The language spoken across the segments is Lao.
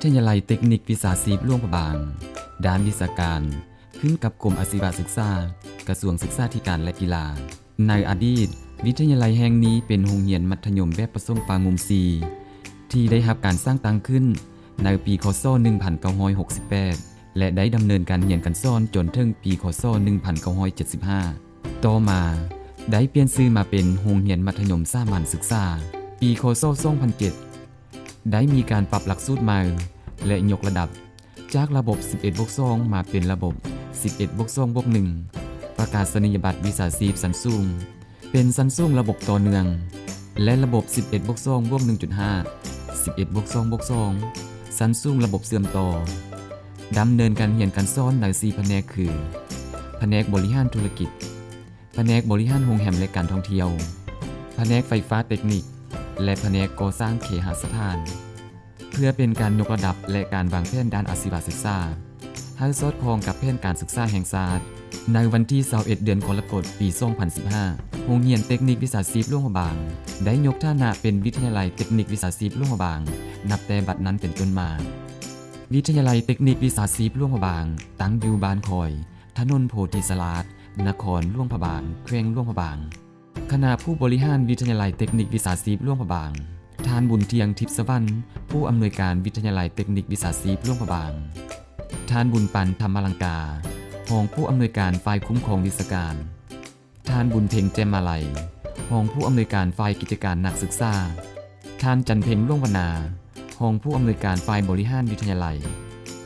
ທະຍາໄລເຕັກນິກວິຊາຊີບຫຼວງພະບາງ. ດ້ານວິຊາການ ຂຶ້ນກັບກົມອາຊີວະສຶກສາ, ກະຊວງສຶກສາທິການ ແລະ ກິລາ. ໃນອະດີດ, ວິທະຍາໄລແຫ່ງນີ້ເປັນໂຮງຮຽນມັດທະຍົມແບບປະສົມຟາງງຸມສີ່ ທີ່ໄດ້ຮັບການສ້າງຕັ້ງຂຶ້ນໃນປີ ຄ.ສ. ໜຶ່ງພັນເກົ້າຮ້ອຍຫົກສິບແປດ ແລະ ໄດ້ດຳເນີນການຮຽນການສອນຈົນເຖິງປີ ຄ.ສ. ໜຶ່ງພັນເກົ້າຮ້ອຍເຈັດສິບຫ້າ. ຕໍ່ມາໄດ້ປ່ຽນຊື່ມາເປັນໂຮງຮຽນມັດທະຍົມສາມັນສຶກສາ. ປີ ຄ.ສ. ສອງພັນເຈັດ ໄດ້ມີການປັບຫຼັກສູດໃໝ່ ແລະ ຍົກລະດັບຈາກລະບົບ ສິບເອັດ ບວກ ສອງ ມາເປັນລະບົບ ສິບເອັດ ບວກ ສອງ ບວກ ໜຶ່ງ, ປະກາສະນີຍະບັດວິຊາຊີບຊັ້ນສູງ ເປັນຊັ້ນສູງລະບົບຕໍ່ເນື່ອງ ແລະ ລະບົບ ສິບເອັດ ບວກ ສອງ ບວກ ໜຶ່ງຈຸດຫ້າ, ສິບເອັດ ບວກ ສອງ ບວກ ສອງ ຊັ້ນສູງລະບົບເຊື່ອມຕໍ່. ດຳເນີນການຮຽນການສອນໃນສີ່ພະແນກຄື ພະແນກບໍລິຫານທຸລະກິດ, ພະແນກບໍລິຫານໂຮງແຮມ ແລະ ການທ່ອງທ່ຽວ, ພະແນກໄຟຟ້າເຕັກນິກ ແລະ ພະແນກກໍ່ສ້າງເຄຫະສະຖານ. ເພື່ອເປັນການຍົກລະດັບ ແລະ ການວາງແຜນດ້ານອາຊີວະສຶກສາ ໃຫ້ສອດຄ່ອງກັບແຜນການສຶກສາແຫ່ງຊາດ, ໃນວັນທີ ຊາວເອັດ ເດືອນກໍລະກົດ ປີ ສອງພັນສິບຫ້າ ໂຮງຮຽນເຕັກນິກວິຊາຊີບຫຼວງພະບາງ ໄດ້ຍົກຖານະເປັນວິທະຍາໄລເຕັກນິກວິຊາຊີບຫຼວງພະບາງ ນັບແຕ່ບັດນັ້ນເປັນຕົ້ນມາ. ວິທະຍາໄລເຕັກນິກວິຊາຊີບຫຼວງພະບາງ ຕັ້ງຢູ່ບ້ານຄອຍ, ຖະໜົນໂພທິສະຫຼາດ, ນະຄອນຫຼວງພະບາງ, ແຂວງຫຼວງພະບາງ. ຄະນະຜູ້ບໍລິຫານວິທະຍາໄລເຕັກນິກວິຊາຊີບຫຼວງພະບາງ, ທ່ານ ບຸນທ່ຽງ ທິບສະຫວັນ ຜູ້ອຳນວຍການວິທະຍາໄລເຕັກນິກວິຊາຊີບຫຼວງພະບາງ, ທ່ານ ບຸນປັນ ທຳມະລັງກາ ຮອງຜູ້ອຳນວຍການຝ່າຍຄຸ້ມຄອງວິຊາການ, ທ່ານ ບຸນເພັງ ແຈ່ມມາໄລ ຮອງຜູ້ອຳນວຍການຝ່າຍກິດຈະການນັກສຶກສາ, ທ່ານ ຈັນເພັງ ຫຼວງວັນນາ ຮອງຜູ້ອຳນວຍການຝ່າຍບໍລິຫານວິທະຍາໄລ.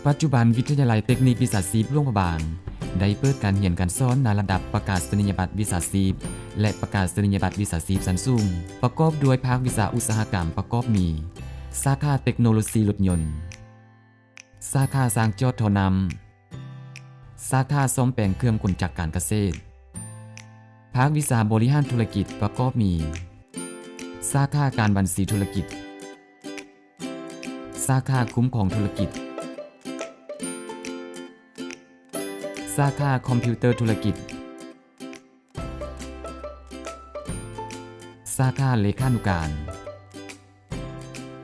ປັດຈຸບັນ ວິທະຍາໄລເຕັກນິກວິຊາຊີບຫຼວງພະບາງ ໄດ້ເປີດການຮຽນການສອນໃນລະດັບປະກາສະນີຍະບັດວິຊາຊີບ ແລະ ປະກາສະນີຍະບັດວິຊາຊີບຊັ້ນສູງ, ປະກອບດ້ວຍພາກວິຊາອຸດສາຫະກຳປະກອບມີ ສາຂາເຕັກໂນໂລຊີລົດຍົນ, ສາຂາຊ່າງຈອດທໍ່ນ້ຳ, ສາຂາສ້ອມແປງເຄື່ອງກົນຈັກການກະເສດ. ພາກວິຊາບໍລິຫານທຸລະກິດປະກອບມີ ສາຂາການບັນຊີທຸລະກິດ, ສາຂາຄຸ້ມຄອງທຸລະກິດ, ສາຂາຄອມພິວເຕີທຸລະກິດ, ສາຂາເລຂານຸການ.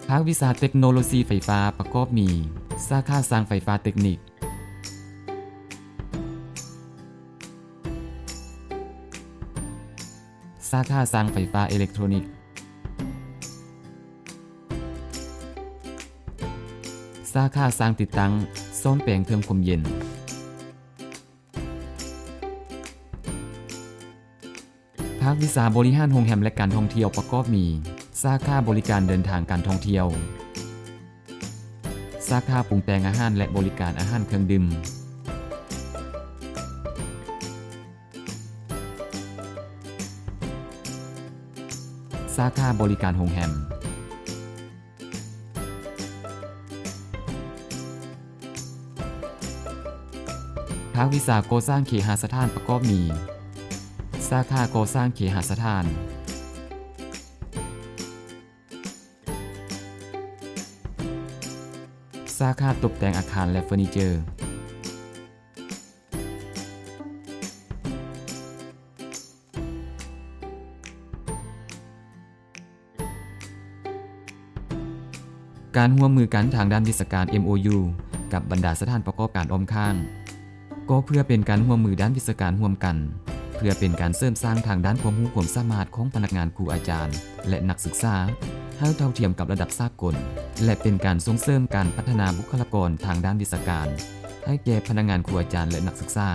ພາກວິຊາເຕັກໂນໂລຊີໄຟຟ້າປະກອບມີ ສາຂາຊ່າງໄຟຟ້າເຕັກນິກ, ສາຂາຊ່າງໄຟຟ້າເອເລັກໂທຣນິກ, ສາຂາຊ່າງຕິດຕັ້ງສ້ອມແປງເຄື່ອງຄວາມເຢັນ. ພາກວິຊາບໍລິຫານໂຮງແຮມ ແລະ ການທ່ອງທ່ຽວປະກອບມີ ສາຂາບໍລິການເດີນທາງການທ່ອງທ່ຽວ, ສາຂາປຸງແຕ່ງອາຫານ ແລະ ບໍລິການອາຫານເຄື່ອງດື່ມ, ສາຂາບໍລິການໂຮງແຮມ. ພາກວິຊາກໍ່ສ້າງເຄຫະສະຖານປະກອບມີ ສາຂາກໍ່ສ້າງເຄຫະສະຖານ, ສາຂາຕົບແຕ່ງອາຄານ ແລະ ເຟີນີເຈີ. ການຮ່ວມມືກັນທາງດ້ານວິຊາການ ເອັມໂອຢູ ກັບບັນດາສະຖານປະກອບການອ້ອມຂ້າງ ກໍເພື່ອເປັນການຮ່ວມມືດ້ານວິຊາການຮ່ວມກັນ, ເພື່ອເປັນການເສີມສ້າງທາງດ້ານຄວາມຮູ້ຄວາມສາມາດຂອງພະນັກງານຄູອາຈານ ແລະ ນັກສຶກສາ ໃຫ້ເທົ່າທຽມກັບລະດັບສາກົນ ແລະ ເປັນການສົ່ງເສີມການພັດທະນາບຸກຄະລາກອນທາງດ້ານວິຊາການ ໃຫ້ແກ່ພະນັກງານຄູອາຈານ ແລະ ນັກສຶກສາ.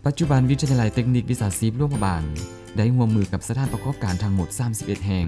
ປັດຈຸບັນ ວິທະຍາໄລເຕັກນິກວິຊາຊີບຫຼວງພະບາງ ໄດ້ຮ່ວມມືກັບສະຖານປະກອບການທັງໝົດ ສາມສິບເອັດ ແຫ່ງ,